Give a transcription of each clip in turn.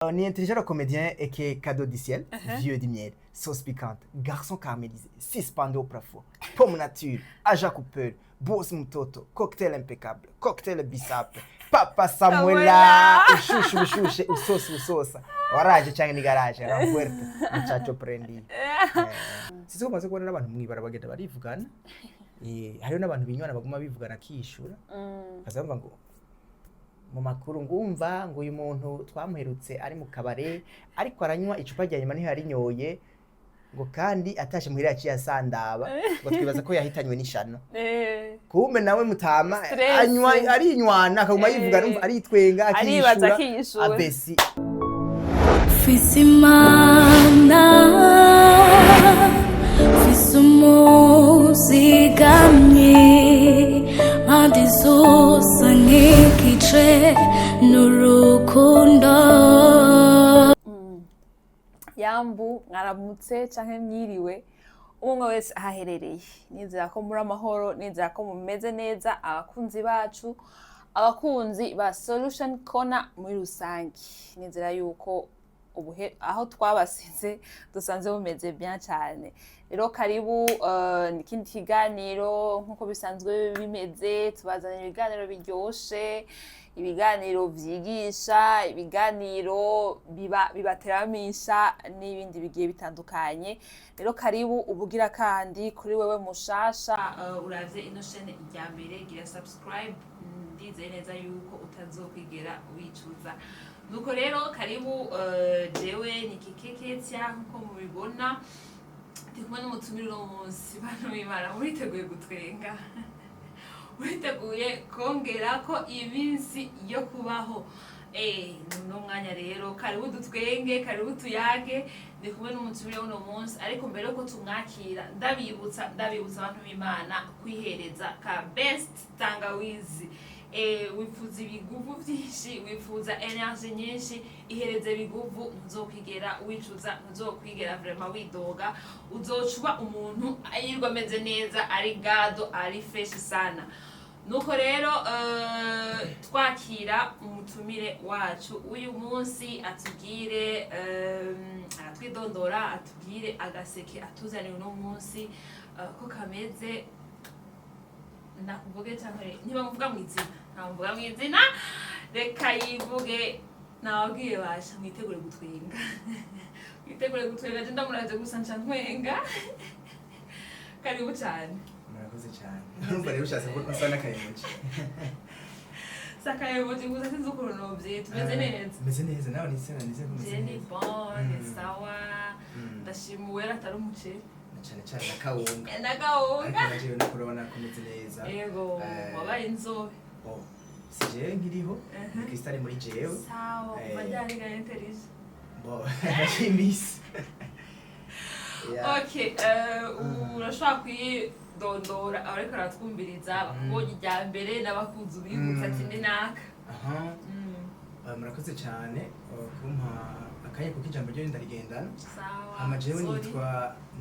Ni intelligent comédien et qui est cadeau du ciel, vieux du miel, sauce piquante, garçon caramélisé, suspendu au plafond, pomme nature, agent coupeur, boss mutoto, cocktail impeccable, cocktail bissap, papa Samuela, ushushe ushushe, usosa usosa, waraje cyangwa ni garage, ramfuerte, muchacho prendi. Sisi ko maze kubona n'abantu mwibara bagenda barivugana. Hariho n'abantu binywana baguma bivugana akishura. Bazumva ngo mu makuru ngumva ngo uyu muntu twamuherutse ari mu kabare ariko aranywa icupa rya nyuma, niho yarinyoye ngo, kandi atashe muhira yaciye asandaba, ngo twibaza ko yahitanywe n'ishano. Kumbe nawe mutama Stress. anywa arinywana akaguma yivuga, numva aritwenga. Aribaza. Akishura. Akiyishura. Abesi. Mfise Imana, mfise umuzigamyi, mpande zose nk'igice n'urukundo. Yambu, mwaramutse canke mwiriwe, umwe wese ahaherereye. Nizera ko muri amahoro, nizera ko mumeze neza, abakunzi bacu, abakunzi ba Solution Corner muri rusange. Nizera yuko ubuhe aho twabasize dusanze bumeze bien cyane. Rero karibu, ni ikindi kiganiro nk'uko bisanzwe bimeze. Tubazanira ibiganiro biryoshe, ibiganiro vyigisha, ibiganiro bibateramisha n'ibindi bigiye bitandukanye. Rero karibu ubugira kandi kuri wewe mushasha, uravye ino chaîne irya mbere, gira subscribe. Ndizeye neza yuko utazokwigera wicuza. Nuko rero karibu, jewe ni Kikeketya nkuko mubibona, ndi kumwe n'umutumire uno munsi. Bantu b'Imana, muriteguye gutwenga? Muriteguye kongera ko iminsi yo kubaho? Nuno mwanya rero karibu dutwenge, karibu tuyage. Ndi kumwe n'umutumire w'uno munsi, ariko mbere yuko tumwakira ndabibutsa abantu b'Imana kwihereza ka best tangawizi. Wifuza ibiguvu vyinshi, wifuza énergie nyinshi, ihereze biguvu, ntuzokwigera wicuza, ntuzokwigera vraiment widoga. Uzoca uba umuntu yirirwa ameze neza, ari gado, ari fresh sana. Nuko rero twakira umutumire wacu uyu munsi, atubwire, aratwidondora, atubwire agaseke atuzaniye uno munsi ko kameze. Ndakuvuge cyangwa ntibamuvuga mu izina? Ntamuvuga mu izina, reka yivuge. Nababwiye basha mwitegure gutwenga, mwitegure gutwenga. Je ndamuraje gusa nca ntwenga. Karibu cyane. Murakoze cyane. Urumva rero ushatse kuvuga ko nsa n'akayemoji. Sakayemoji gusa, sinzi ukuntu novyita. Tumeze neza? Meze neza, nawe nise ko meze Je ni neza. bon, ni sawa. Ndashima Uwera atari umuceri. Na cyane cyane na kawunga. N'agahunga. Ariko najewe no kurabona ko meze neza. Yego. Wabaye inzobe. Bon, si jewe nkiriho, ni Kristo ari muri jewe. Sawa. Kuva ryari ga intelligent? Bon, nashimisi. Yeah. Okay, urashobora kwidondora abariko baratwumviriza bakubonye irya mbere n'abakunzi, ubibutsa ati ni naka. Aha. Murakoze cyane kumpa akanya, kuko ijambo ryo ndarigendana. Sawa. Hama jewe Sorry.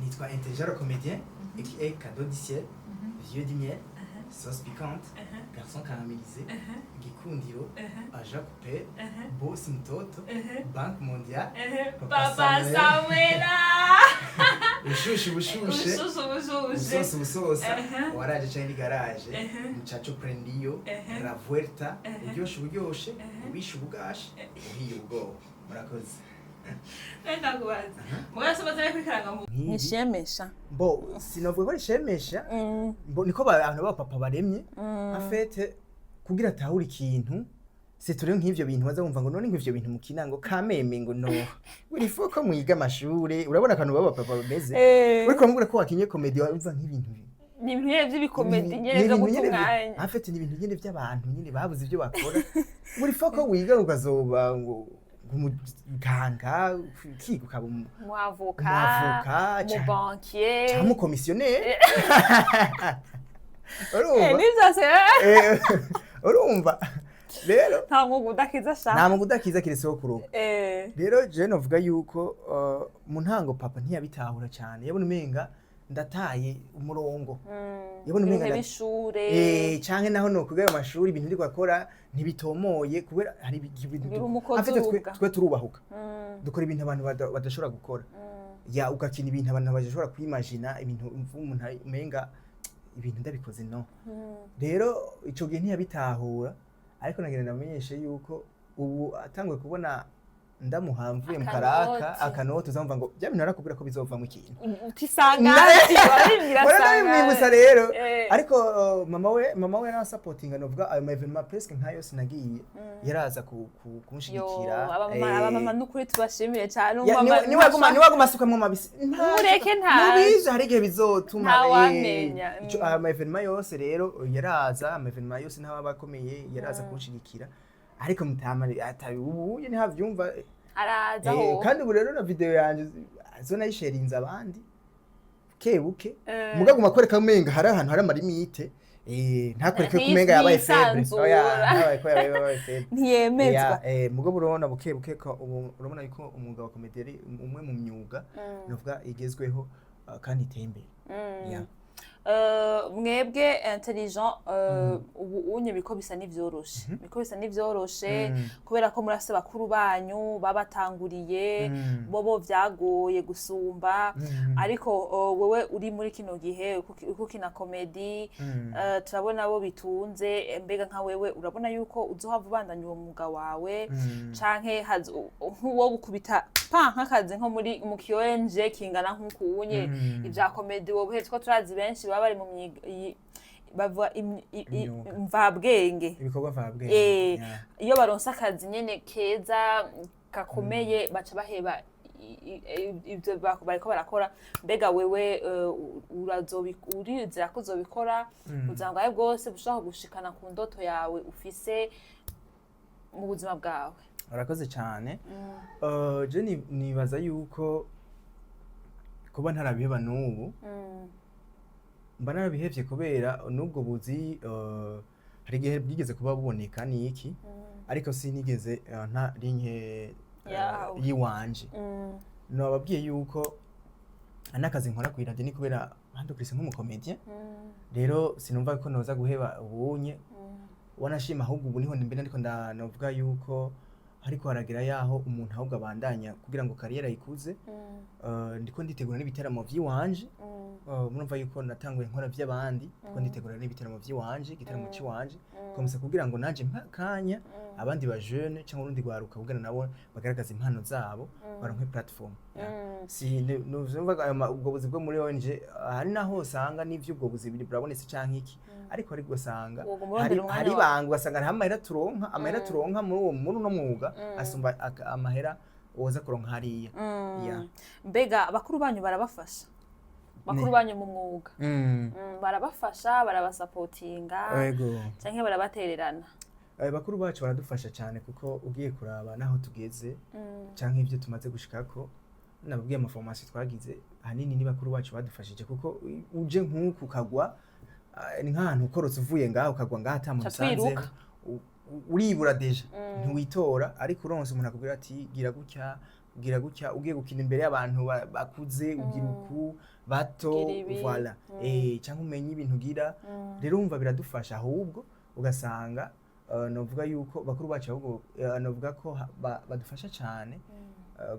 nitwa Intelligent Comédien aka Cadeau du ciel, vieux du miel, sauce piquante, garçon caramélisé, gikundiro, agent coupé, boss mtoto, banque mondiale, Papa Papa Samuel. Samuela. Ushushe ubushushe. Ushushe ubushushe. Usosa usosa. Waraje cyangwa garage, muchacho prendiyo, la vuelta, uryoshe uburyoshe, ubishe ubugashe, uhiye ubwoba. Murakoze. Ndakubaza mugabo maze kwikaranga mu Nk'ibi. nishemesha. Bo sinovuga ko rishemesha. Bo niko abantu b'abapapa baremye. En fait, kugira atahure ikintu, c'est rero nk'ivyo bintu baza bumva ngo none nk'ivyo bintu mukina ngo kameme, ngo no il faut ko mwiga amashure. Urabona akantu b'abapapa bameze, uriko uramubwira ko wakinye comédie, wumva nk'ibintu Ni ibintu nyene vy'ibicomédie ni nyene vyo ibintu guta nyene umwanya. En fait, ni ibintu nyene vy'abantu nyene babuze ivyo bakora. Ngo il faut ko wiga ukazoba ngo umuganga, ukiga ukaba umwavoka, umwavoka, umubankier, canke umukomisiyoneri, urumva? Nivyo. Urumva rero Nta mwuga udakiza sha. Nta mwuga udakiza kiretse wo kuroga. Rero je novuga yuko mu ntango papa ntiyabitahura cyane, yabona umenga ndataye umurongo. Yabona umenga Ibintu b'ishure. Canke naho nokwiga ayo mashuri, ibintu ndiko akora ntibitomoye, kubera hari ibintu Biri umukozi En fait, ubwa. twe turubahuka, dukora ibintu abantu badashobora gukora, ya ugakina ibintu abantu badashobora kwimagina, ibintu umva umuntu umenga ibintu ndabikoze no. Rero ico gihe ntiyabitahura, ariko nagira ndamenyeshe yuko ubu atanguye kubona ndamuha mvuye mu karaka Akanoti. Akanoti, uzamva ngo bya bintu narakubwira ko bizovamo ikintu. Uti sangapi, warabimbwira. Mbona ndabimwibutsa rero. Ariko mama we yarasapotinga, novuga ayo ma événement presque nka yose nagiye, yaraza kunshigikira. Yo, abamama, abamama n'ukuri tubashimiye cyane. Ya, niwe aguma asukamwo amabisi. Mureke ntazi. Nubizi hari igihe bizotuma Ntawamenya. Ayo ma événement yose rero yaraza, ama événement yose n'aba akomeye yaraza kunshigikira, ariko mutama atabi ubu ntihavyumva. Araza. Ho. Kandi ubu rero na video yanje zo nayisharinze abandi buke buke, mugaguma kwereka umenga hari ahantu hari ama limites, ntakwereke ko umenga yabaye faible. Ntiyisanzura. Oya, ntabaye ko yabaye faible. Ntiyemezwa. Ya, mugabo urabona buke buke ko ubu urabona yuko umwuga wa comédie ari umwe mu myuga novuga igezweho, kandi iteye imbere. Ya. Mwebwe intelligent, ubu unye biriko bisa n'ivyoroshe, kubera ko murafise bakuru banyu babatanguriye, bobo vyagoye gusumba. Ariko wewe uri muri kino gihe uko ukina comédie, turabona bo bitunze. Mbega nka wewe urabona yuko uzohava ubandanya uwo mwuga wawe, canke nk'uwo gukubita pa nk'akazi nko muri mu kiwenje kingana nk'uku unye, ibya comédie wowe uhetse ko turazi benshi baba bari mu bavuga Imyuga. mvabwenge. Ibikorwa mvabwenge. Iyo baronse akazi nyene keza gakomeye, baca baheba ibyo bariko barakora. Mbega wewe, urizera ko uzobikora, ubuzima bwawe bwose bushobora gushikana ku ndoto yawe ufise mu buzima bwawe? Urakoze cyane. Je nibaza yuko kuba ntarabiheba n'ubu, mba narabihevye kubera n'ubwo buzi, hari igihe bwigeze kuba buboneka niki, ariko sinigeze nta rinke Yawe. yiwanje. Nababwiye yuko n'akazi nkora ku iradiyo ni kubera bandukurise nk'umu comédien. Rero sinumva ko noza guheba ubunye, wanashima ahubwo ubu niho mbere, ariko ndanovuga yuko hariko haragira yaho umuntu ahubwo abandanya kugira ngo carrière ayikuze. Ndiko nditegura n'ibiteramo vy'iwanje. Murumva yuko natanguye nkora vy'abandi, ndiko nditegura n'ibiteramo vy'iwanje, igiteramo c'iwanje komisa, kugira ngo nanje mpa akanya abandi ba jeune cyangwa urundi rwaruka, kugira nabo bagaragaze impano zabo, baronke platform. Si nuzumva ayo ubwo buzi bwo muri ONG, hari naho usanga n'ivyo ubwo buzi burabonetse canke iki, ariko hari ugasanga Woguma urondera hari umwanya hari wawe. banga ugasanga hariho amahera turonka, amahera turonka muri uwo muri uno mwuga asumba amahera woza kuronka hariya. Yeah. Mbega abakuru banyu barabafasha, bakuru banyu mu mwuga? Barabafasha, barabasapotinga, Ego. canke barabatererana? Bakuru bacu baradufasha cyane, kuko ugiye kuraba naho tugeze canke ibyo tumaze gushikako, nababwiye ama formation twagize, ahanini ni bakuru bacu badufashije, kuko uje nk'uku ukagwa, ni nk'ahantu ukorotse uvuye ngaho ukagwa ngaho ata muntu Ca twiruka. usanzeho, uribura déjà, ntiwitora. Ariko uronse umuntu akubwira ati gira gutya, gira gutya, ugiye gukina imbere y'abantu bakuze ugira uku, bato Gira ibi. Voilà, cyangwa umenye ibintu ugira. Rero wumva biradufasha, ahubwo ugasanga novuga yuko bakuru bacu ahubwo, novuga ko badufasha cyane,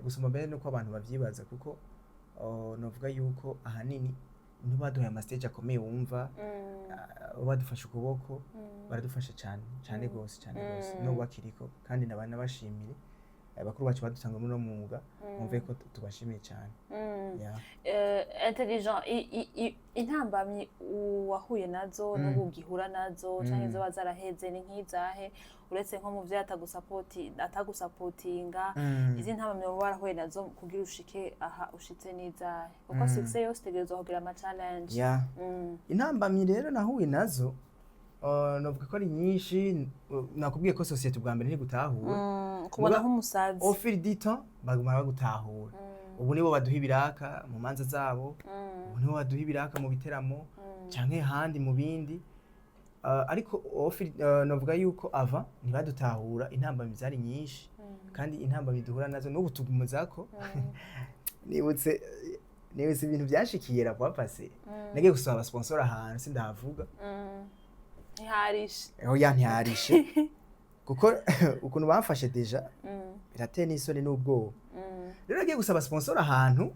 gusumba mbere nuko abantu bavyibaza, kuko novuga yuko ahanini ntibaduhaye ama stage akomeye, wumva badufashe ukuboko, baradufasha cyane cyane gose, cyane gose, n'ubu bakiriko. Kandi nabashimire bakuru bacu badutanga muri uno mwuga, mwumve ko tubashimiye cyane. Yeah. Intelligent, intambamyi wahuye nazo n'ubu ugihura nazo, canke izo zaraheze, ni nk'izahe, uretse nko mu vyo atagusapotinga? Izi ntambamyi woba warahuye nazo kugira ushike aha ushitse n'izahe? Kuko success yose itegerezwa kugira ama challenge. Yeah. Intambamyi rero nahuye nazo, novuga ko ari nyinshi. Nakubwiye ko société bwa mbere ntigutahura. Kubona Muga- nk'umusazi. Au fil du temps baguma bagutahura. Ubu nibo baduha ibiraka mu manza zabo, ubu nibo baduha ibiraka mu biteramo canke ahandi mu bindi. Ariko au fil, novuga yuko ava ntibadutahura, intambamyi zari nyinshi. Kandi intambamyi duhura nazo n'ubu tugumuzako. Nibutse. Niwe si ibintu byashikiye la fois passée, nagiye gusaba aba sponsor ahantu, sindahavuga. Ntiharishe. Oya, ntiharishe, kuko ukuntu bamfashe déjà birateye n'isoni n'ubwoba. Rero nagiye gusaba sponsor ahantu,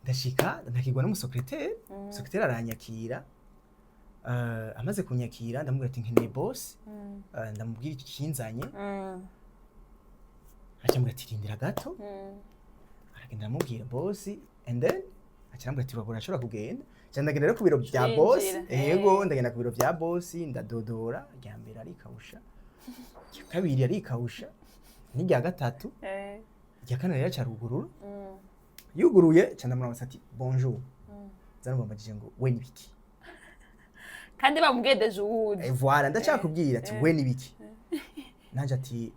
ndashika, ndakirwa n'umusecrétaire. Secrétaire aranyakira. Amaze kunyakira, ndamubwira ati: "Nkeneye boss." Ndamubwira ikinzanye. Acambwira ati: "Rindira gato." Aragenda, aramubwira boss, and then aca arambwira ati: "Urashobora kugenda." Ca ndagenda rero ku biro vya boss. Winjira. Ego, ndagenda ku biro vya boss, ndadodora. Irya mbere arikawusha, irya kabiri arikawusha, n'irya gatatu. Irya kane rero aca arugurura. Yuguruye, ca ndamuramutsa ati: "Bonjour." Zanumva mbajije ngo: "We nibiki?" Kandi bamubwiye uwundi. Eh, voilà, ndacakubwira ati: "We nibiki?" Nanje ati: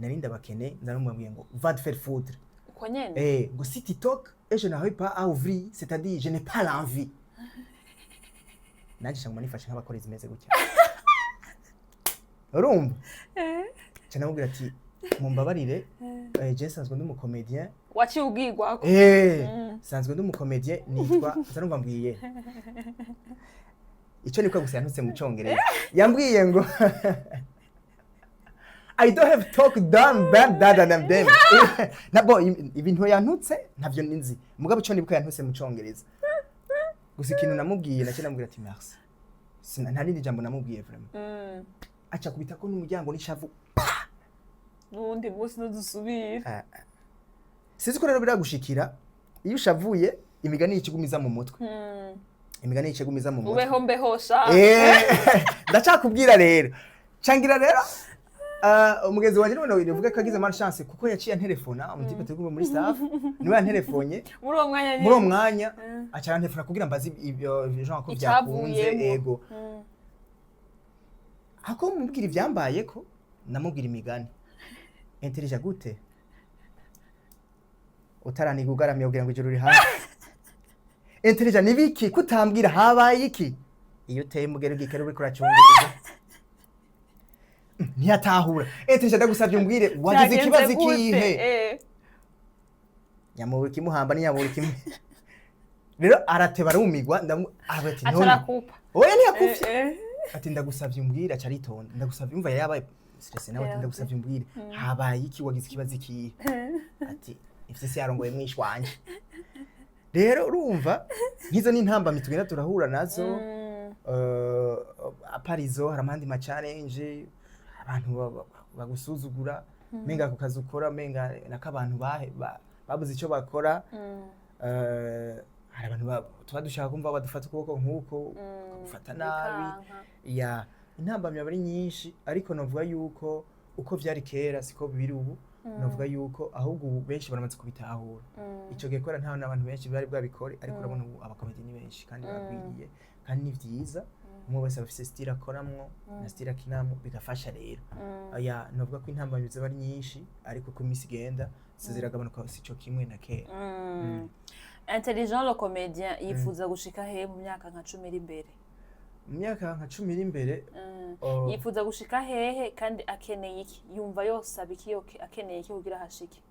"Nari ndabakene." Ndanamubwiye ngo: "Va te faire foutre." Uko nyene? Eh, ngo: "Si tu toques et je n'arrive pas à ouvrir, c'est-à-dire je n'ai pas l'envie." Nanje nguma nifashe nk'abakora zimeze gutya, urumva? Ca ndamubwira ati: "Mumbabarire, je nsanzwe ndi umucomédien." Waciye ubwirwako. Eh, sanzwe ndi umucomédien, nitwa nza. Mbwiye icyo niko gusa yantutse mu Congereza. Yambwiye ngo: "I don't have talk done bad that and them." Nabo ibintu yantutse ntavyo ninzi, mugabo ico nibuka yantutse mu Congereza gusa. Ikintu namubwiye nacyo, namubwira ati: "Merci." Sina nta rindi jambo namubwiye vraiment. Aca kubita ko n'umuryango n'ishavu. N'uwundi munsi ntudusubira. Ah, ah. Sinzi ko rero biragushikira, iyo ushavuye imigani yikigumiza mu mutwe. Imigani yikigumiza mu mutwe. Ubeho mbeho sha. Eh, ndacakubwira rero, cangira rero umugenzi wanje none nivuga ko yagize malchance, kuko yaciye antelefona. Umutype turi kumwe muri staff niwe yantelefone. Muri uwo mwanya nyene. Muri uwo mwanya aca arantelefona kugira mbaze ibyo genre ko byakunze. Icyavuyemo. Ego. Ako mubwira ivyambayeko, namubwira imigani intelligent gute: "Utaraniga ugaramye kugira ngo ijuru riri hafi." "Intelligent nibiki kutambwira habaye iki?" "Iyo uteye umugeri ugikera uriko uracungiriza." Ntiyatahura. "Intelligent, ndagusavye umbwire, wagize Byagenze ikibazo gute? ikihe?" Nyamubura ikimuhamba n'inyamubura kimwe. Rero arateba, arumigwa. Aravuga ati: Aca "None." arakupa. Oya, ntiyakuvye. Ati: "Ndagusavye umbwire." Aca aritonda. "Ndagusavye." Umva, yabaye stressé nawe. Ati: "Ndagusavye umbwire, habaye iki? Wagize ikibazo ikihe?" Ati: "Ifise yarongoye mwishi wanje." Rero urumva nk'izo ni intambamyi tugenda turahura nazo. À part izo, hari amandi ma challenge, abantu bagusuzugura, menga ku kazi ukora menga nako abantu babuze icyo bakora. Hari abantu tuba dushaka kumva badufata ukuboko nk'uko, bakagufata nabi. Bikanka. Ya, intambamyi aba ari nyinshi, ariko novuga yuko uko vyari kera siko biri ubu. Novuga yuko ahubwo ubu benshi baramaze kubitahura. Ico gihe kubera nta n'abantu benshi bari bwabikore, ariko urabona ubu abacomédien ni benshi kandi bagwiriye, kandi ni vyiza. Umwe wese aba afise style akoramwo na style akinamwo, bigafasha rero. Ya, novuga ko intambamyi ziba ari nyinshi, ariko uko iminsi igenda ziragabanuka, sico kimwe na kera. Intelligent le comédien yifuza gushika he mu myaka nka 10 iri imbere? Mu myaka nka 10 iri imbere? Oh. Yifuza gushika hehe kandi akeneye iki? Yumva yosaba iki, akeneye iki kugira hashike?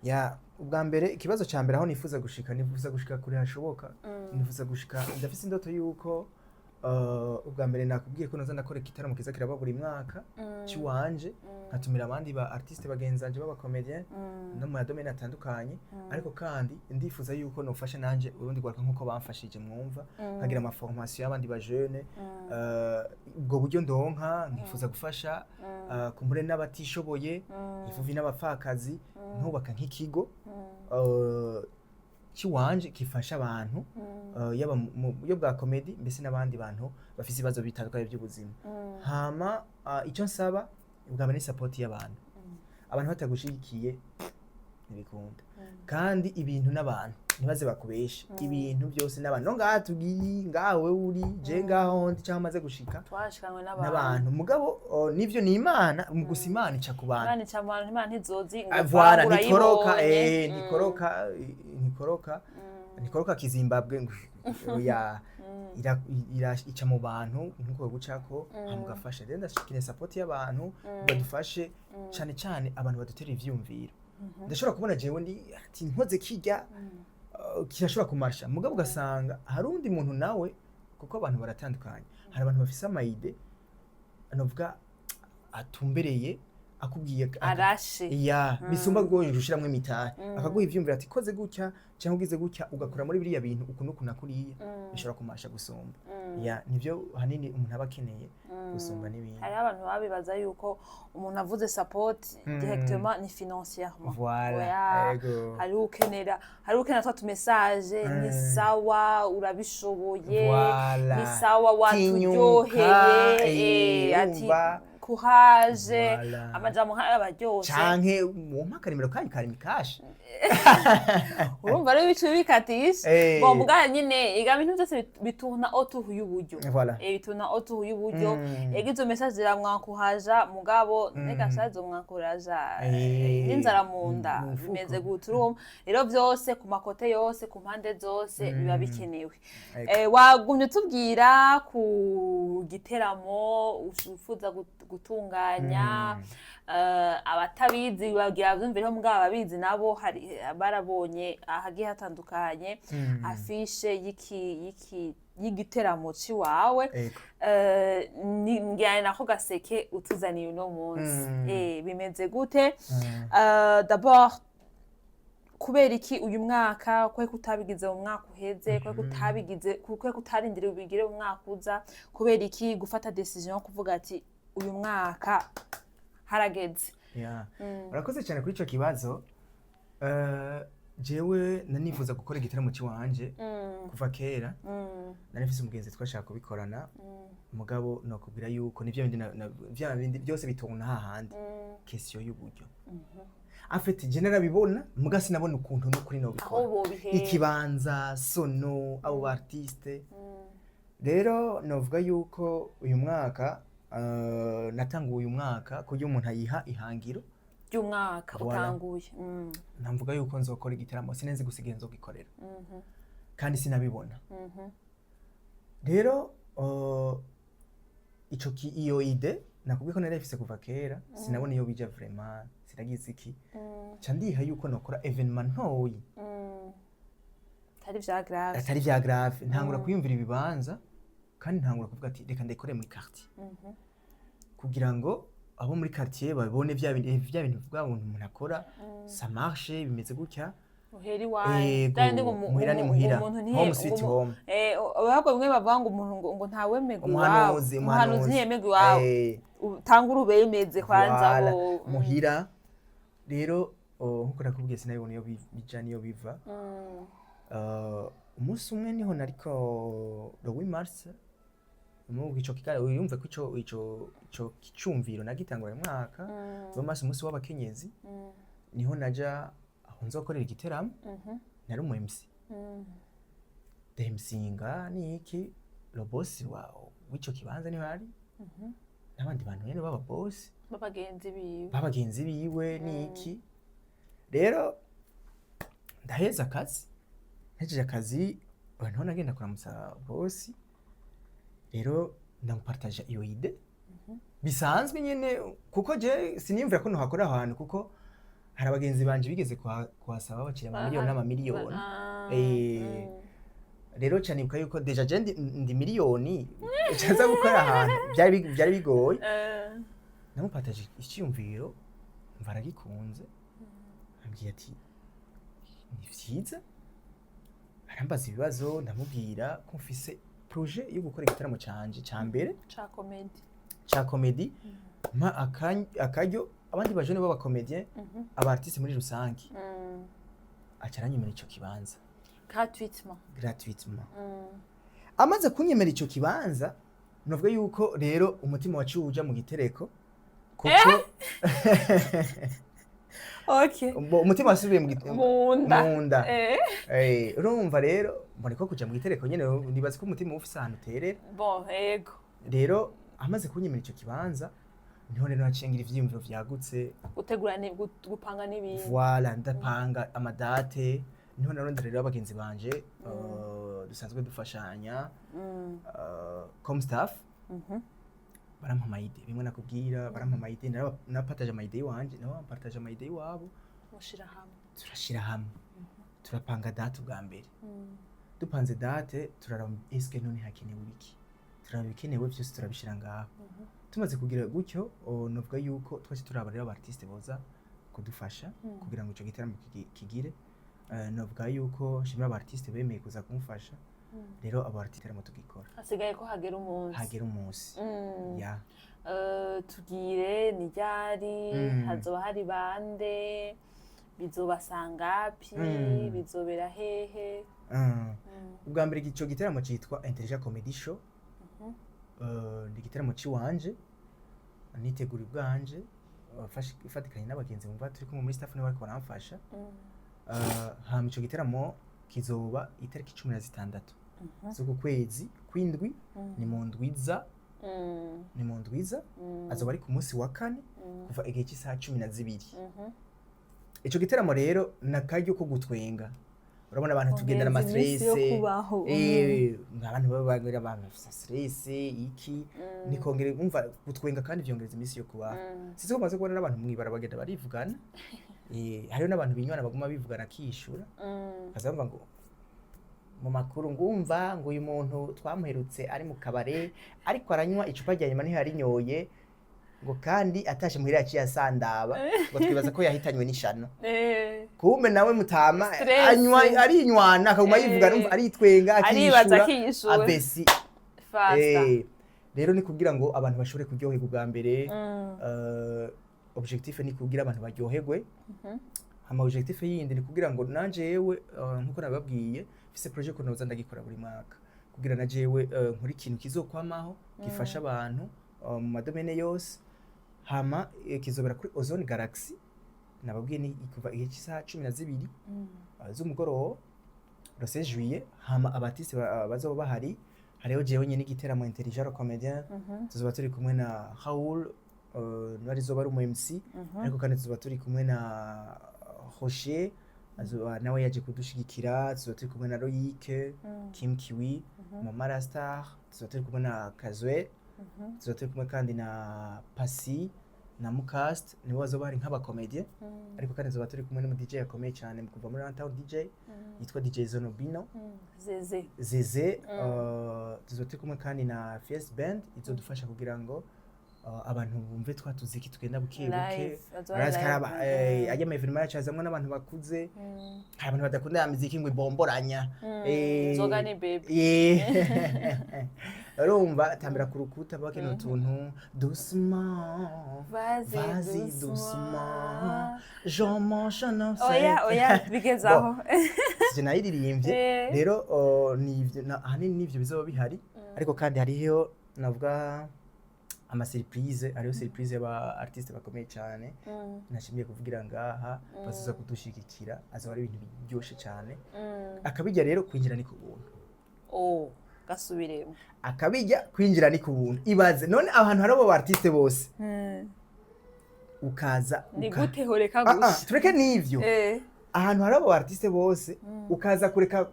Ya, ubwa mbere, ikibazo ca mbere, aho nifuza gushika, nifuza gushika kure hashoboka. Nifuza gushika, ndafise indoto yuko ubwa mbere nakubwiye ko noza ndakora igitaramo kiza kiraba buri mwaka ciwanje, nkatumira abandi ba artiste bagenzanje b'abacomédien no mu madomaine atandukanye. Ariko kandi ndifuza yuko nofasha nanje urundi rwaruka nkuko bamfashije, mwumva, nkagira amaformation y'abandi ba jeune. Ubwo buryo ndonka, nkifuza gufasha kumbure n'abatishoboye, imfuvyi n'abapfakazi, nkubaka nk'ikigo ciwanje gifasha abantu, yaba mu buryo bwa comédie mbese n'abandi bantu bafise ibibazo bitandukanye by'ubuzima. Hama icyo nsaba ubwa mbere ni support y'abantu. Abantu batagushigikiye ntibikunda. Kandi ibintu n'abantu, ntibaze bakubeshe, ibintu byose n'abantu. No ngaha tugiye, ngaha wewe uri, je ngaho ndi cyangwa amaze gushika, Twashikanwe n'abantu. N'abantu. Mugabo nivyo ni Imana, mu gusa Imana ica ku bantu. Imana ica mu bantu, Imana ntizozi ngo Ah, voilà. vangura. Ntikoroka. Yibonye. Ntikoroka, ntikoroka, ntikoroka kizimbabwe ngo ya ica mu bantu nkuko gucako, hama ugafasha. Rero ndashikira support y'abantu badufashe, cane cane abantu badutera ivyiyumviro. Ndashobora kubona jewe ndi ati nkoze kirya. Kirashobora kumarsha, mugabo ugasanga hari undi muntu nawe, kuko abantu baratandukanye, hari abantu bafise ama idées novuga atumbereye, akubwiye Arashe. Ya, bisumba rwose gushiramwo imitahe, akaguha ivyumviro ati koze gutya cyangwa ugize gutya, ugakora muri biriya bintu uku n'uku na kuriya, bishobora kumasha gusumba. Ya, nivyo hanini umuntu aba akeneye gusumba n'ibindi. Hariho abantu baba bibaza yuko umuntu avuze support directement ni financièrement. Voilà. Oya, Ego. hariho ukenera twa tu message: ni sawa, urabishoboye, Voilà. ni sawa, waturyoheye. Tinyuka, ati urumva. courage. Voilà. Amajambo nk'ayo aba aryoshe. Canke wompa akarimero kanyu ka Lumicash. Urumva rero ibicu bikatisha. Bon, mugabo nyine iga ibintu byose biturna autour y'uburyo. Voilà. Biturna autour y'uburyo. Ega izo message ziramwankuhaja, mugabo reka sha zomwankuraja n'inzara mu nda mu mufuko. Bimeze gute? Urumva rero byose ku ma côtés yose, ku mpande zose, biba bikenewe. Ego. Wagumye utubwira ku giteramo wifuza gutunganya. Abatabizi bagira bavyumvireho, mugabo ababizi nabo hari barabonye ahagiye hatandukanye affiche y'iki y'igiteramo ciwawe. Ego. Ngira nako gaseke utuzaniye uno munsi. Bimeze gute? D'abord, kubera iki uyu mwaka? Kubera ko utabigize mu mwaka uheze? Kubera ko utabigize, kubera ko utarindiriye ubigire mu mwaka uza? Kubera iki gufata décision yo kuvuga ati uyu mwaka harageze? Ya. Urakoze cyane kuri ico kibazo. Jewe nanifuza gukora igitaramo ciwanje kuva kera. Nari mfise umugenzi twashaka kubikorana, mugabo nokubwira yuko nivyo bindi vya bindi byose bitona hahandi, question y'uburyo. En fait, je narabibona, muga sinabona ukuntu n'ukuri nobikora. Aho bobihera. Ikibanza, sono, abo ba artiste. Rero novuga yuko uyu mwaka, natanguye uyu mwaka kuburyo umuntu ayiha ihangiro ry'umwaka. Voilà. Utanguye. Navuga yuko nzokora igitaramo, sinenzi gusa igihe nzogikorera, kandi sinabibona. Rero ico iyo idée nakubwiye ko nari ifise kuva kera, sinabona iyo bija vraiment, sinagize iki, ca ndiha yuko nokora événement ntoyi. Atari vya grave. Atari vya grave. Ntangura kwiyumvira ibibanza, kandi ntangura kuvuga ati reka ndekore muri quartier, kugira ngo abo muri quartier babone vya bintu bwa buntu umuntu akora, ça marche, bimeze gutya. Muhera iwanyu. Ego, Kandi ngo muhira ni muhira. ngo umuntu Home sweet ngo home. Ahubwo bimwe bavuga ngo umuntu ngo ntawemerwa iwabo. Umuhanuzi. Umuhanuzi Umuhanuzi. ntiyemerwa iwabo. Utanga urubemeze kwanza. Voilà. Bo Muhira rero, nkuko nakubwiye, sinabibona iyo bija niyo biva. Umunsi umwe niho nariko le 8 mars mu ico kiganiro, yumve ko ico kicumviro nagitangura uyu mwaka, le 8 mars, umunsi w'abakenyezi, niho naja aho nzokorera igiteramo. Nari umu MC, ndemsinga niki, le boss wa w'ico kibanza niho ari n'abandi bantu nyene b'aba boss b'abagenzi biwe. B'abagenzi biwe niki. Rero ndaheza akazi, ntejeje akazi niho nagenda kuramutsa boss. Rero ndamupartaja iyo idée bisanzwe nyene, kuko je siniyumvira ko nohakora aho hantu, kuko hari abagenzi banje bigeze kuhasaba bacira amamiliyoni n'amamiliyoni. Rero canibuka yuko déjà je ndi miliyoni nza gukora ahantu byari bigoye. Namupataje icyiyumviro, mva aragikunze, ambwiye ati ni vyiza. Arambaza ibibazo, ndamubwira ko mfise projet yo gukora igitaramo canje ca mbere ca comédie. Ca comédie, mpa akaryo abandi bajene b'aba comédien, aba artiste muri rusange. Aca aranyemera ico kibanza. Gratuitement. Gratuitement. Amaze kunyemera ico kibanza, novuga yuko rero umutima waciye uja mu gitereko, kuko umutima wasubiye mu nda. Mu nda. Urumva rero mbona ko kuja mu gitereko nyene, nibaza ko umutima uba ufise ahantu uterera. Bon, ego. Rero amaze kunyemera ico kibanza, niho rero naciye ngira ivyiyumviro vyagutse. Gutegura ni gupanga n'ibindi. Voilà, ndapanga ama dates, niho narondera rero abagenzi banje dusanzwe dufashanya comme staff. Barampa ama idées, bimwe nakubwira, barampa ama idées, napartage ama idées iwanje, nabo bampartage ama idées iwabo. Mushira hamwe. Turashira hamwe. Turapanga date ubwa mbere. Dupanze date, turaraba eske none hakenewe ibiki, turaraba ibikenewe byose, turabishira ngaho. Tumaze kugira gutyo, novuga yuko twese turaba rero aba artiste boza kudufasha kugira ngo ico gitaramo kigire. Novuga yuko nshimira aba artiste bemeye kuza kumufasha. Rero abo artiste gitaramo tugikora. Hasigaye ko hagera umunsi. Hagera umunsi. Ya. Tugire ni ryari? Hazoba hari bande? Bizoba sangapi? Bizobera hehe? Ubwa mbere, ico gitaramo citwa Intelligent Comedy Show. Ni igitaramo ciwanje nitegura ubwanje, fatikanye n'abagenzi bumva turi kumwe muri staff, nibo bariko baramfasha. Hama ico gitaramo kizoba itariki 16 z'uku kwezi kw'indwi, ni mu ndwiza. Ni mu ndwiza. Azoba ari ku munsi wa kane, kuva igihe cy'isaha 12. Ico gitaramo rero ni akaryo ko gutwenga. Urabona abantu tugendana Kongeza iminsi yo ama stress. kubaho. Abantu baba bagira, abantu bafise stress iki, ni kongera umva gutwenga, kandi vyongereza iminsi yo kubaho. Sizi ko maze kubona n'abantu mwibara bagenda barivugana. Hariho n'abantu binywana, baguma bivugana akishura, kaza bumva ngo mu makuru ngumva ngo uyu muntu twamuherutse ari mu kabare ariko aranywa icupa rya nyuma, niho yarinyoye ngo, kandi atashe muhira yaciye asandaba, ngo twibaza ko yahitanywe n'ishano. Kumbe nawe mutama Stress. anywa, arinywana, akaguma yivugana, umva aritwenga. Aribaza. Akishura. Akiyishura. Abesi. Fasta. Rero ni kugira ngo abantu bashobore kuryoherwa ubwa mbere. Objectif ni kugira abantu baryoherwe. Hama objectif yindi ni kugira ngo nanje yewe, nkuko nababwiye, mfise projet ko noza ndagikora buri mwaka, kugira na jewe nkore ikintu kizokwamaho gifasha abantu mu ma domaines yose. Hama kizobera kuri Ozone Galaxy, nababwiye ni kuva igihe cy'isaha 12 z'umugoroba, le 16 juillet. Hama aba artiste bazoba bahari, hariho jewe nyene igiteramo Intelligent Comedien, tuzoba turi kumwe na Raoul, niwe arizoba ari umu MC, ariko kandi tuzoba turi kumwe na Rocher, azoba nawe yaje kudushigikira. Tuzoba turi kumwe na Loïc, Kim Kiwi, Mama Rastar, tuzoba turi kumwe na Kazwe, tuzoba turi kumwe kandi na Pasi na Mukast, nibo bazoba bari nk'aba comédien. Ariko kandi tuzoba turi kumwe n'umu DJ akomeye cyane mu kuva muri Runtown DJ, yitwa DJ Zonobino. Zeze. Zeze. Tuzoba turi kumwe kandi na Fies Band izodufasha kugira ngo abantu bumve twa tuziki tugenda buke buke. Live, bazoba Urazi ko live. Ajya ama événement yacu azamwo n'abantu bakuze. Hari abantu badakunda ya miziki ngo ibomboranya. Inzoga ni baby. Urumva tambira ku rukuta bakeneye utuntu doucement. Vas-y. Vas-y Doucement. Doucement, je mange un. Oya, oya, bigeze aho. Sije nayiririmbye. Rero nivyo ahanini nivyo bizoba bihari, ariko kandi hariho navuga ama surprise, hariho surprise y'aba artiste bakomeye cyane nashimiye kuvugira ngaha, bazoza kudushigikira. Azoba ari ibintu biryoshe cyane. Akabijya rero, kwinjira ni ku buntu. Oh, gasubiremo. Akabijya, kwinjira ni ku buntu. Ibaze none ahantu hari abo artiste bose, ukaza Ni gute horeka Ah, ah, gusa? tureke n'ivyo. Ahantu hari abo artiste bose, ukaza kureka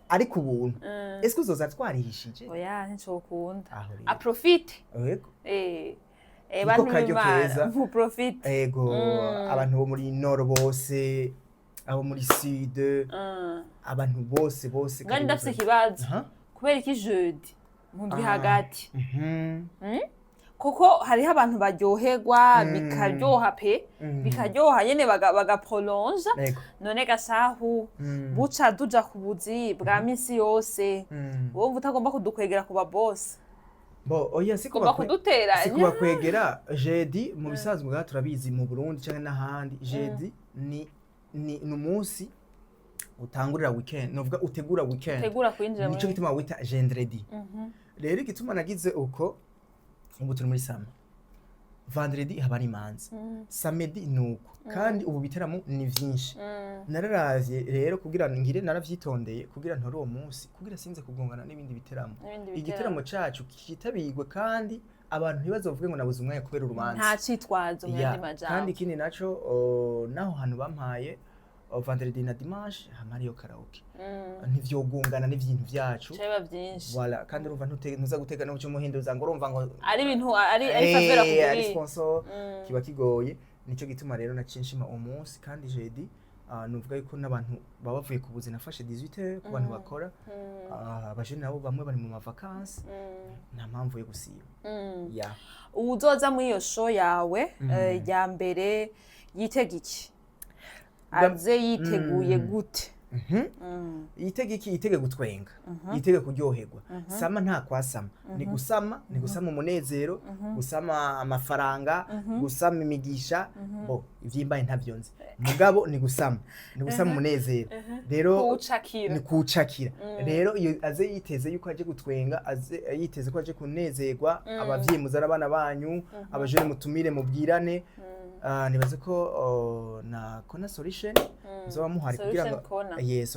ari ku buntu, ese uzoza twarihishije? Oya, nticokunda. Aho rero. Aprofite. Yego. Niko Bantu karyo b'Imana, keza. muprofite. Ego. Abantu bo muri nord bose, abo muri sud, abantu bose bose. Ngani ndafise ikibazo. Aha. Kubera iki jeudi mu ndwi hagati? Kuko hariho abantu baryoherwa, bikaryoha pe, bikaryoha nyene, bagaprolonja. None gashahu, buca duja ku buzi bwa misi yose, wumva utagomba kudukwegera ku ba boss? Bo oya, si ugomba kudutera. Si kubakwegera. Jeudi mu bisanzwe ngaha turabizi, mu Burundi canke n'ahandi, jeudi ni umunsi utangurira weekend, novuga utegura weekend. Tegura kwinjira Nico muri gituma wita vendredi. Rero igituma nagize uko, ubu turi muri summer, vendredi haba ari imanza, samedi nuko, kandi ubu bitaramo ni vyinshi. Nararavye rero kugira ngire, naravyitondeye kugira ntore uwo munsi, kugira sinze kugongana n'ibindi biteramo. N'ibindi biteramo. Igiteramo cacu kitabirwe, kandi abantu ntibazovuge ngo nabuze umwanya kubera urubanza. Nta citwazo mu Ya, yandi majambo. Kandi ikindi naco, naho hantu bampaye vendredi na dimanche hama hariyo karaoke, ntivyogongana n'ibintu vyacu. Biba vyinshi. Voilà, kandi urumva ntuza gutega n'uco umuhinduza ngo urumva ngo ari ibintu ari faveur ari akugiriye. sponsor, kiba kigoye. Nico gituma rero naciye nshima uwo munsi, kandi jeudi Nuvuga yuko n'abantu baba bavuye ku buzi, nafashe 18 ku bantu bakora. Abajene nabo bamwe bari mu mavacances, nta mpamvu yo gusiba ya. Uzoza muri iyo show yawe ya mbere yitega iki? Aze yiteguye gute? Yitege iki? Yitege gutwenga, yitege kuryoherwa. Sama nta kwasama, ni gusama, ni gusama umunezero, gusama amafaranga, gusama imigisha. Bo ivyimbaye ntavyo nzi, mugabo ni gusama, ni gusama umunezero rero. Kuwucakira. Ni kuwucakira rero. Iyo aze yiteze yuko aje gutwenga, aze yiteze ko aje kunezerwa. Abavyeyi muzana abana banyu, abajene mutumire, mubwirane. Nibaze ko na Corner Solution muzoba muhari kugira ngo Solution Corner. Yes,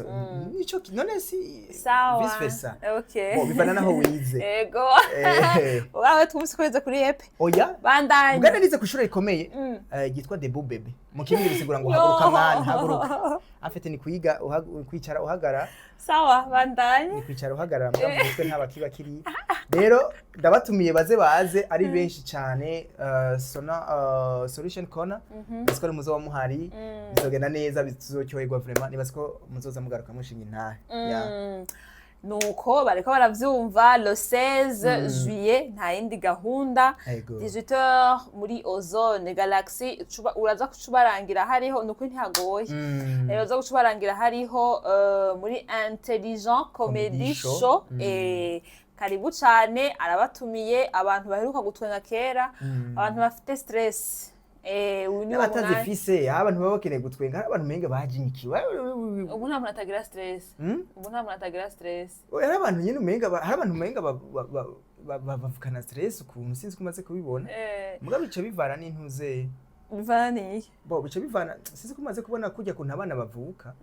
nico none si Sawa. vice versa. Okay. Bo bivana naho wize. Ego. Eh. Wawe twumvise ko wize kuri epe. Oya. Bandanye. Bwana, nize ku ishuri rikomeye ryitwa Debout Bébé. Mu kirundi bisigura ngo haguruka mwana, haguruka. Afite ni kwiga kwicara uhagara. Sawa, bandanye. Ni kwicara uhagarara, mbwa mu mutwe nta bakiba kiri. Rero ndabatumiye, baze, baze ari benshi cyane. Sona Solution Corner, nibaze ko ari muzoba muhari, bizogenda neza, bizocyoherwa vraiment. Nibaze ko muzoza mugaruka mushinga intahe. Yeah. Nuko bariko baravyumva, le 16 juillet, nta yindi gahunda. Ego. 18h muri Ozone Galaxy. Uraza kucubarangira hariho, nukuri ntihagoye. Uraza kucubarangira hariho muri Intelligent Comedy Comedy Show. Show. Karibu cane, arabatumiye abantu baheruka gutwenga kera, abantu bafite stress. Uyu ni wo mwanya. N'abatazifise, aho abantu baba bakeneye gutwenga, hari abantu umenga bajinyikiwe. Ubu nta muntu atagira stress. Ubu nta muntu atagira stress. Oya, hari abantu nyine umenga hari abantu umenga bavukana stress ukuntu, sinzi ko umaze kubibona. Mugabo bica bivana n'intuze. Bivana n'iki? Bo bica bivana, sinzi ko umaze kubona kurya kuntu abana bavuka,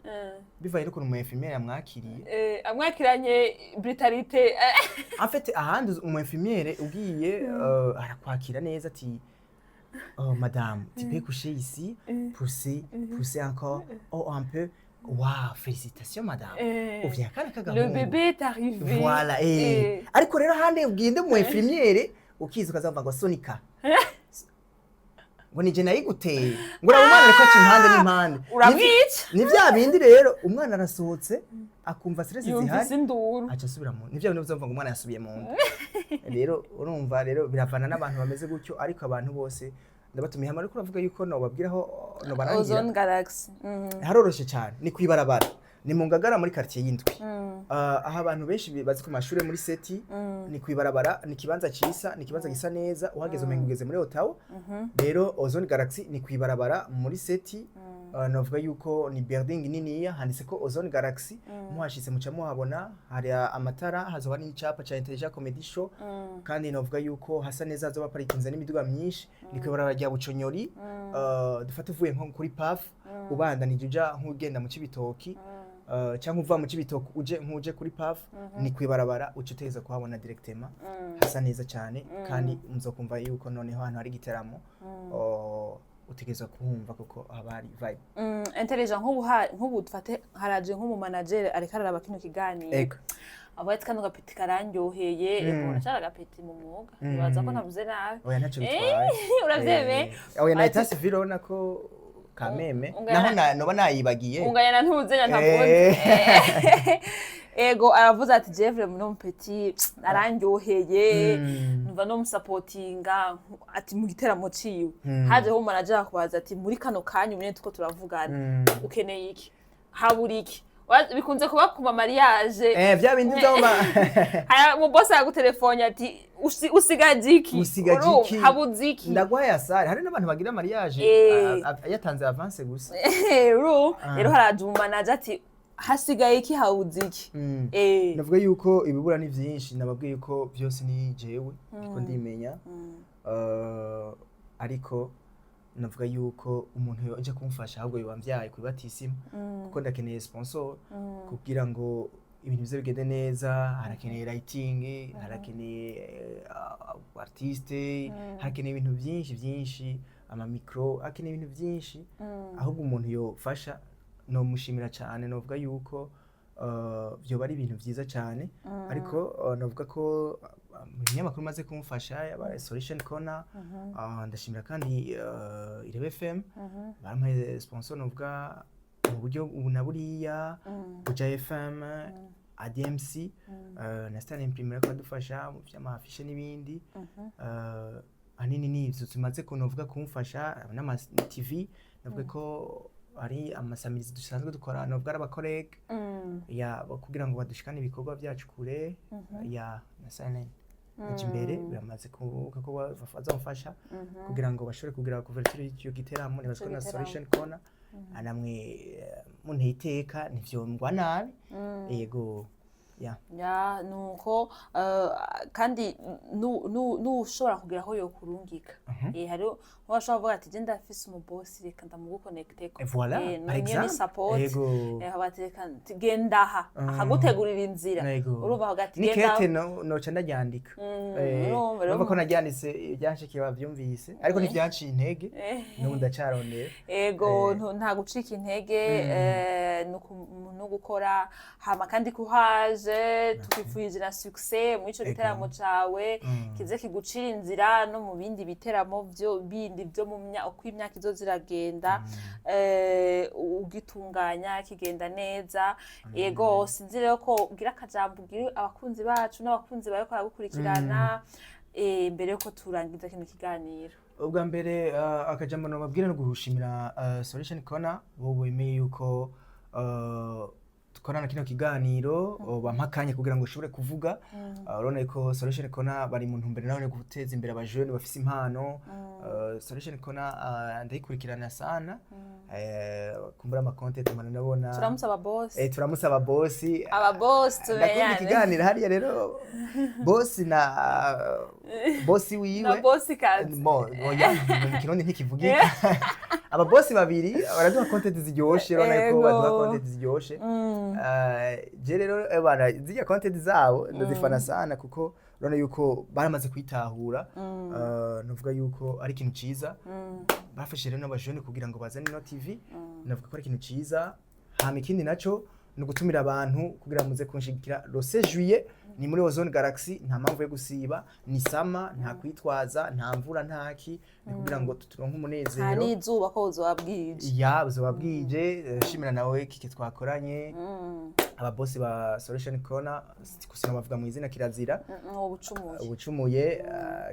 bivanye n'ukuntu umu infirmière yamwakiriye. Amwakiranye brutalité. En fait, ahandi umu infirmière ugiye arakwakira neza ati: "Oh madame, tu peux coucher ici, pousser, pousser encore, oh un peu, wow, félicitations madame, uvye akana Le k'agahungu." bébé est arrivé. Voilà. Ariko rero ahandi ugende mu infirmière ukiza ukazavuga ngo sunika, ngo nije nayiguteye, ngo uraba umwana ariko aca impande n'impande. Uramwica. Ni vya bindi rero, umwana arasohotse akumva stress Yumvise zihari, induru. aca asubira mu, ni vya bindi uzumva ngo umwana yasubiye mu nda. Rero urumva rero biravana n'abantu bameze gutyo, ariko abantu bose ndabatumiye hamwe. Ariko uravuga yuko nobabwiraho nobarangira. Ozone Galaxy. Haroroshe cyane, ni kwibarabara, ni mu Ngagara muri quartier y'indwi. Aho abantu benshi bazi ku mashuri muri seti, ni kwibarabara, ni ikibanza cisa, ni ikibanza gisa neza, uhageze umenga ugeze muri Ottawa. Rero Ozone Galaxy ni kwibarabara muri seti. Navuga yuko ni building niniya, handitse ko Ozone Galaxy. Muhashitse muca muhabona, hari amatara, hazoba n'icapa ca Intelligent Comedy Show. Kandi navuga yuko hasa neza, hazoba parikinze n'imiduga myinshi. Ni kwibarabara rya Buconyori. Dufate uvuye nko kuri PAF, ubandanije uja nk'ugenda mu Cibitoki, cyangwa uva mu Cibitoki uje nk'uje kuri PAF, ni kwibarabara, uca utegeza kuhabona directement. Hasa neza cyane, kandi muzokumva yuko noneho ahantu hari igiteramo, utegerezwa kuhumva kuko haba hari vibe. Intelligent, nk'ubu dufate haraje nk'umu manager ariko araraba kino kiganiro. Ego. Avuga ati: "Kano gapeti karandyoheye." Ego, uracara agapeti mu mwuga. Nibaza ko ntavuze nabi. Oya, ntacyo bitwaye. Uravyemeye? Oya, na Ati- état civil urabona ko kameme Ungana- naho noba nayibagiye. Unganya na ntuze nya ntavuze. Ego, aravuze ati: "Jevre no petit arandyoheye, numva no musapotinga." Ati mu giteramo ciwe hajeho manager akubaza ati: "Muri kano kanya umwe tuko turavugana, ukeneye iki? Habura iki?" Bikunze kuba ku ma mariage. Vya bindi vyoma. Haya, mu boss yagutelefone ati: "Usigaje iki?" Usigaje Urumva, iki? "Habuze iki?" Ndagwaye asare. Hari n'abantu bagira mariage yatanze avance gusa. Urumva? Ah. Rero haraje umu manager ati: "Hasigaye iki? Habuze iki?" Navuga yuko ibibura ni vyinshi, nababwiye yuko byose ni jewe ndiko ndimenya. Ariko navuga yuko umuntu yoje kumfasha ahubwo yoba kuri batisimu, kuko ndakeneye sponsor kugira ngo ibintu bize bigende neza. Harakeneye lighting, harakeneye artiste, harakeneye ibintu byinshi byinshi, ama micro, hakeneye ibintu byinshi. Ahubwo umuntu yofasha nomushimira cyane. Novuga yuko vyoba ari ibintu vyiza cyane. Ariko novuga ko mu binyamakuru maze kumufasha yabaye Solution Corner. Ndashimira kandi Irebe FM, barampaye sponsor. Novuga mu buryo ubu na buriya, Buja FM, ADMC, na Star Imprimerie ko badufasha mu vy'ama affiches n'ibindi. Ahanini ni ivyo tumaze kunovuga kumfasha, n'ama TV navuga ko ari amasamirizi dusanzwe dukora, novuga ari aba collègues ya kugira ngo badushikane ibikorwa byacu kure ya na Silent aja imbere. Biramaze kuvuga ko bazamfasha kugira ngo bashobore kugira couverture y'icyo giteramo. Nibaza ko Ico na giteramo. Solution Corner namwe munteye iteka ntivyongwa nabi, yego ya. Ya, nuko kandi nushobora kugira aho yokurungika. Hariho nk'uwashobora kuvuga ati: "Je ndafise umubosi, reka ndamuguconnecteko." Et voilà, par niyo ni exemple. support. Yego. Bati: "Reka genda aha," akagutegurira inzira. Yego. Urumva avuga ati Ni genda. kete no noca ndaryandika. Urumva rero Urumva ko naryanditse, ibyanshikiye bavyumvise, ariko ntivyanciye intege, n'ubu ndacarondera. Ego, nta gucika intege, no gukora hama kandi kuhaje tukwifurije na succès muri ico giteramo cawe, kize kigucira inzira no mu bindi biteramo vyo bindi vyo mu uko imyaka izoza iragenda, ugitunganya kigenda neza. Ego, sinzi rero ko ugira akajambo ugira abakunzi bacu n'abakunzi bawe ko baragukurikirana, mbere yuko turangiza kino kiganiro. Ubwa mbere, akajambo nobabwira no gushimira Solution Corner bo bemeye yuko dukorana kino kiganiro, bampa akanya kugira ngo ushobore kuvuga. Urabona ko Solution Corner bari mu ntumbero nawe guteza imbere abajene bafise impano. Solution Corner ndayikurikirana sana, kumbura ama content mpana ndabona. Turamusaba boss. Turamusaba bosi. Aba boss Ndakunda tumenyane. ikiganiro hariya rero, bosi na bosi wiwe. Na boss kazi. Mo oya, mu Kirundi ntikivugika. Ababosi babiri baraduha content ziryoshe, urabona ko baduha content ziryoshe. Je rero bana zirya content zabo ndazifana sana, kuko urabona yuko baramaze kwitahura. Nuvuga yuko ari ikintu ciza bafashe rero n'abajene kugira ngo bazane ino TV, navuga ko ari ikintu ciza. Hama ikindi naco ni ugutumira abantu kugira ngo muze kunshigikira le 16 juillet, ni muri Ozone Galaxy. Nta mpamvu yo gusiba, ni sama, nta kwitwaza, nta mvura, ntaki, ni kugira ngo turonke Nta umunezero. n'izuba ko uzoba bwije. Ya, buzoba bwije. Shimira nawe kike twakoranye, ababosi ba Solution Corner, gusa bavuga mu izina kirazira. Ubucumuye. Ubucumuye,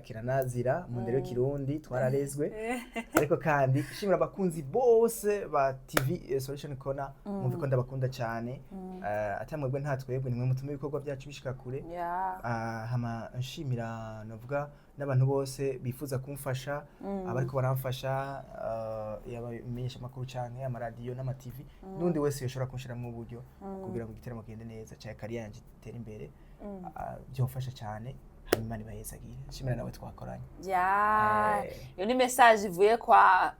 kiranazira mu ndero y'ikirundi twararezwe. Ariko kandi shimira abakunzi bose ba TV Solution Corner, mwumve ko ndabakunda cyane. Atamwebwe nta twebwe, nimwe mutuma ibikorwa byacu bishika kure. Hama nshimira navuga n'abantu bose bifuza kumfasha, abariko baramfasha, yaba imenyeshamakuru canke amaradiyo n'ama TV, n'undi wese yoshobora kunshiramwo uburyo kugira ngo igiteramo kigende neza canke carrière yanje itere imbere, byomfasha cyane. Hanyuma Imana ibahezagire. Nshimira nawe twakoranye. Iyo ni message ivuye kwa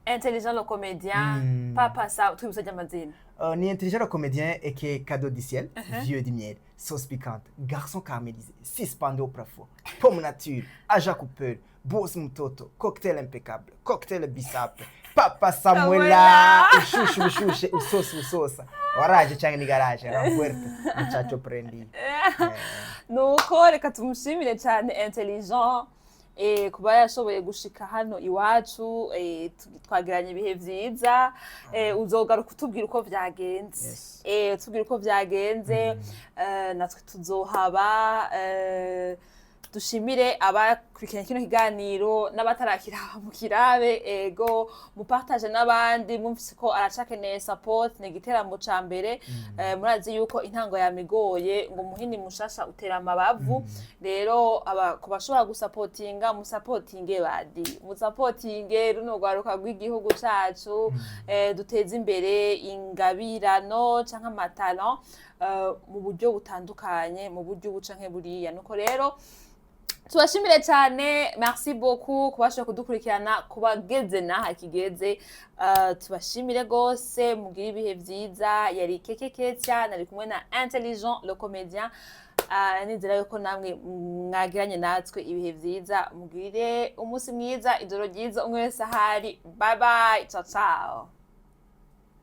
Intelligent le comédien. Papa sa twibutsa ry'amazina. Ni Intelligent le comédien aka Cadeau du ciel, vieux du miel, sauce piquante, garçon caramélisé, suspendu au plafond, pomme nature, agent coupeur, boss mutoto, cocktail impeccable, cocktail bissap, Papa Samuela, ushushe ushushe, usosi usosa, waraje cyangwa ni garage, ramfuerte, muchacho prendi. Nuko reka tumushimire cyane Intelligent, kuba yashoboye gushika hano iwacu. Twagiranye ibihe vyiza. Uzogaruka utubwira uko vyagenze. Yes. Utubwira uko vyagenze, natwe tuzohaba. Dushimire abakurikiranye kino kiganiro n'abatarakiraba mu kirabe. Ego, mupartage n'abandi mwumvise ko aracakeneye support. Ni igiteramo ca mbere. Murazi yuko intango yamigoye, ngo umuhini mushasha utera amabavu. Rero ku bashobora gusapotinga, musapotinge, badi musapotinge runo rwaruka rw'igihugu cacu, duteze imbere ingabirano canke ama talents mu buryo butandukanye, mu buryo ubu canke buriya. Nuko rero tubashimire cyane, merci beaucoup kubasha kudukurikirana kubageze n'aha kigeze. Tubashimire gose, mugire ibihe vyiza. Yari Keke Ketya, nari kumwe na Intelligent le comédien. Nizera yuko namwe mwagiranye natwe ibihe vyiza. Mugire umunsi mwiza, ijoro ryiza, umwe wese ahari. Bye bye, ciao ciao.